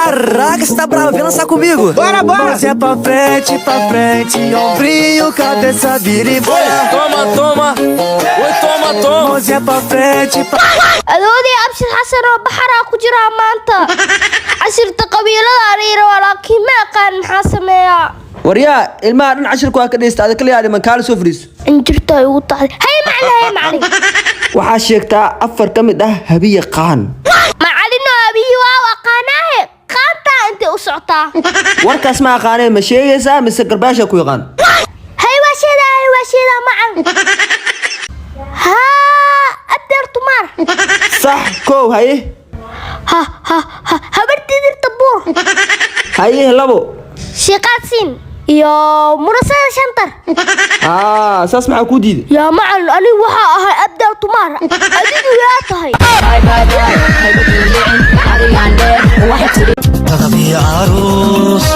Caraca, você tá bravo, vem lançar comigo. Bora, bora. Mãozinha pra frente, ombrinho, cabeça, vira e bola. Toma, toma. Oi, toma, toma. Mãozinha pra frente, pra Adoodii Abshir Xasan oo baxaraa ku jiraa maanta. Cashirta qabiilada ariira waa, laakiin ma aqaan maxaa sameeyaa. Waryaa, ilmaha dhan cashirku waa ka dhaysta, ada kaliyaa dhiman. Kaala soo fadhiiso. Injirta ay ugu taxday. Hay macalin, hay macalin. Waxaa sheegtaa afar ka mid ah habiya qaan. Macalin oo abiyi waa u aqaanaahe, qaantaa intay u socotaa? Warkaas ma aqaanee, ma sheegaysaa mise garbaasha ku yaqaan? Hay, waa sheedaa, hay, waa sheedaa macalin. Haa, abdeer tumaar. Sax, kow. Haye. Ha ha ha, habartidirta buur. Haye, labo. Shiiqaadsiin iyo murasada shantar. Aa, saas maxaa kuu diiday? Yaa macalin, anigu waxaa ahay abdaal tumaar, adigu yaa tahay? Taqabiyo aroos.